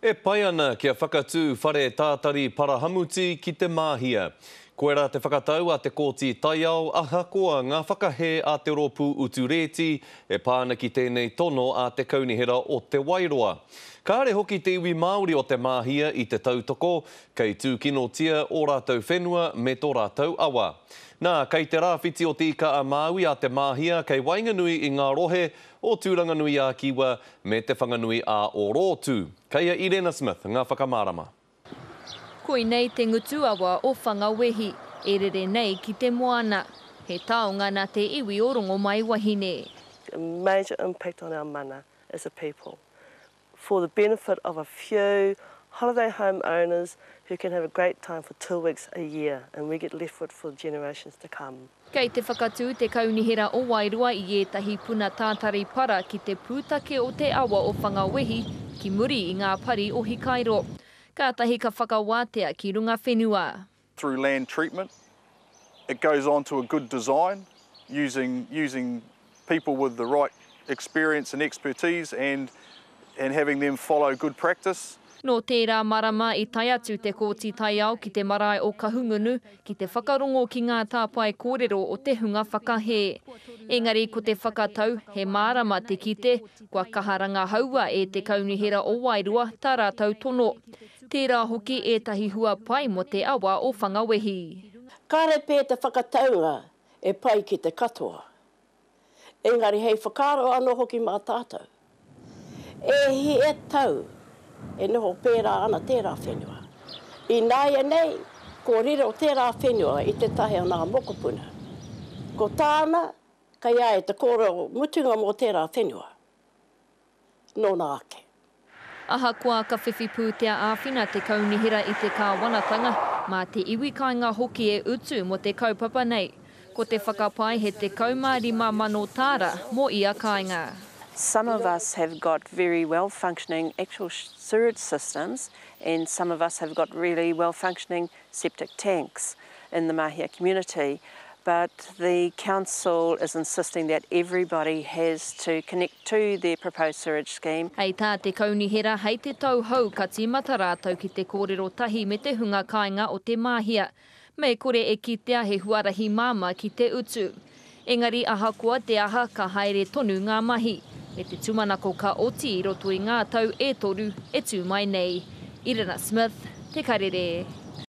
E pai ana kia whakatū whare tātari parahamuti ki Te Māhia. Koirā te whakatau a te Kōti Taiao ahakoa ngā whakahē a te rōpū utu rēti e pā ana ki tēnei tono a te Kaunihera o Te Wairoa. Kāre hoki te iwi Māori o Te Māhia i te tautoko, kei tūkinotia ō rātou whenua me tō rātou awa. Nā, kei te rāwhiti o Te Ika-a-Māui a Te Māhia kei waenganui i ngā rohe o Tūranganui-ā-Kiwa me Te Whanganui-ā-Ōrōtū. Kei a Irena Smith ngā whakamārama. Koinei te ngutu awa o Whangawehi, e rere nei ki te moana. He taonga nā te iwi o Rongomaiwahine. A major impact on our mana as a people for the benefit of a few holiday home owners who can have a great time for two weeks a year and we get left with for generations to come. Kei te whakatū te Kaunihera o Wairoa i ētahi puna tātari para ki te pūtake o te awa o Whangawehi ki muri i ngā pari o Hikairo. Kātahi ka whakawātea ki runga whenua. Through land treatment, it goes on to a good design using using people with the right experience and expertise and and having them follow good practice. Nō tērā marama i tae atu te Kōti Taiao ki te marae o Kahungunu ki te whakarongo ki ngā tāpae kōrero o te hunga whakahē. Engari ko te whakatau, he mārama te kite, kua kaha rangahaua e te Kaunihera o Wairoa tā rātou tono. Tērā hoki ētahi hua pai mō te awa o Whangawehi. Kāre pē te whakataunga e pai ki te katoa. Engari hei whakaaro anō hoki mā tātou. E hia tau e noho pērā ana tērā whenua. Ināianei, ko riro tērā whenua i tētahi o ngā mokopuna. Ko tāna, kei a ia te kōrero mutunga mō tērā whenua. Nōna ake. Ahakoa ka whiwhi pūtea āwhina te kaunihera i te kāwanatanga, mā te iwi kāinga hoki e utu mō te kaupapa nei. Ko te whakapae he 15,000 tāra mō ia kāinga. Some of us have got very well functioning actual sewerage systems and some of us have got really well functioning septic tanks in the Mahia community but the council is insisting that everybody has to connect to their proposed sewerage scheme. Hei tā te kaunihera, hei te tau hou ka tīmata rātou ki te kōrero tahi me te hunga kāinga o Te Māhia. Me kore e kitea he huarahi māmā ki te utu. Engari ahakoa te aha ka haere tonu ngā mahi, me te tūmanako ka oti i roto i ngā tau e toru e tū mai nei. Irina Smith, Te Karere.